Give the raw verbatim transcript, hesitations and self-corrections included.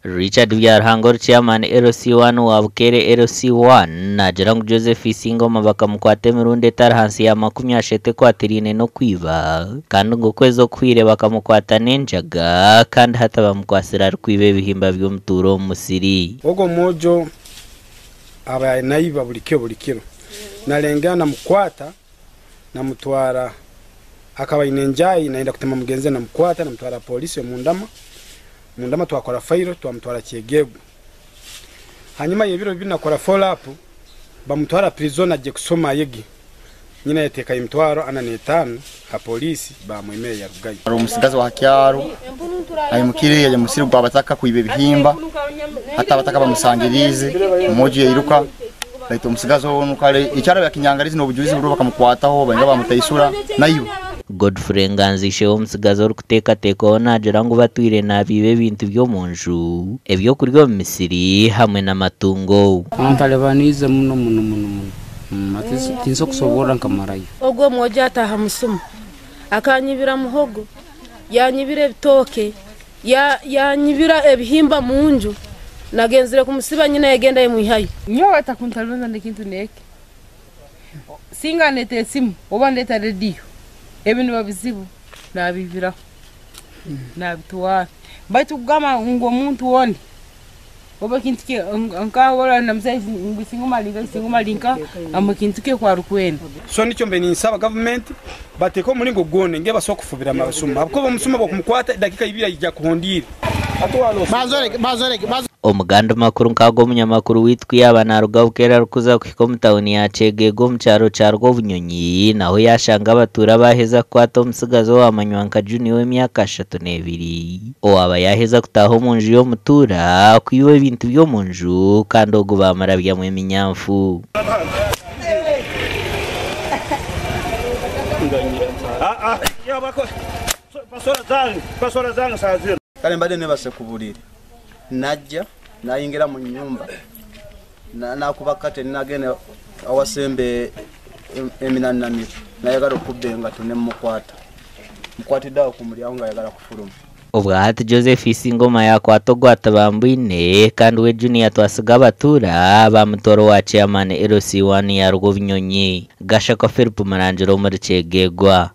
Richard Byaruhanga, ori chairman L C one wa Bukeere L C one, naagira ngu Joseph Isingoma bakamukwata emirundi etari hansi ya makumi ashatu ekwatiraine n'okwiba, kandi ngu okwezi okuhwire bakamukwata n'enjaga, kandi hati bamukwasire arikwiba ebihimba by'omutuura omu musiri. Ogu omwojo aba naiba buli kiro, buli kiro. Nalengera namukwata, namutwara, akaba aine enjaahi, nayenda kutema mugenzi we, namukwata, namutwara ha poliisi omu Ndama. Omu Ndama twakora fayiro, twamutwara Kyegegwa. Hanyuma y'ebiro bibiri nakora follow up, bamutwara prison aje kusoma ayege. Nyina yateekayo emitwaro ana n'etaano ha poliisi, bamwemere yarugayo. Hari omusigazi wa ha kyaro aimukire, yaija mu musiri gw'abataka kwiba ebihimba, hati abataka bamusangiriize, omwojo yairuka, baitu omusigazi onu kale ekyaro yakinyangalize n'obujulizi buliho bakamukwataho, baingi bamutaisura, naiba. Godfrey Nganzi, ishe w'omusigazi orikuteekateekwaho, naagira ngu batwire naabiiba ebintu by'omu nju, eby'okulya omu misiri, hamwe n'amatungo. Antalebaniize muno, muno, muno, muno. Mm, ati tinsobora kusoborra nkamarayo. Ogu omwojo ataaha musuma, akanyibira muhogo, yanyibira ebitooke, ya-, yanyibira ebihimba mu nju. Nagenzire kumusiba, nyina yagenda yamwihayo. Nyowe atakuntalibaniza n'ekintu n'eki. Singa andeeta esimu, oba andeeta rediyo, ebi nibiba bizibu, nabiibiraho, nabitwara. Baitu kugamba ngu omuntu ondi, oba ekintu kye, nk-, nka ora na musaija ngu Isingoma ali nka, Isingoma ali nka, amu ekintu kye oku arukwenda. So nikyo mbe ninsaba gavumenti bateeke omulingo gwona engeri basobora kufubira amasuma. Habwokuba omusuma bw'okumukwata, edakiika ibiri aija akuhondiire. Bazoreke, bazoreke, bazo- Omu gandi makuru nk'ago, omunyamakuru waitu ku yaaba naaruga Bukeera arikuza kuhika omu tauni ya Kyegegwa omu kyaro kya Rwobunyonyi, naho yaashanga abatuura baaheza kukwata omusigazi ow'amanywa nka Junior w'emyaka ashatu n'ebiri, ow'aba yaaheza kutaaha omu nju y'omutuura, kwiba ebintu by'omu nju, kandi ogu baamurabyamu eminyanfu. Kale mbadde nebase kubuliire. Najja, nayingira mu nyumba, na-, nakuba curtain, nagenda awasemba em-, eminanamiro, nayagala okubba engato, nemukwata. Mukwatidde aho ku mulyango, ayagala kufuluma. Obwa hati Joseph Isingoma yakwata ogwa tabambwine, kandi we Junior twasiga abatuura, bamutwara owa chairman L C one ya Rwobunyonyi. Gashaka Philip Murangira omuli Kyegegwa.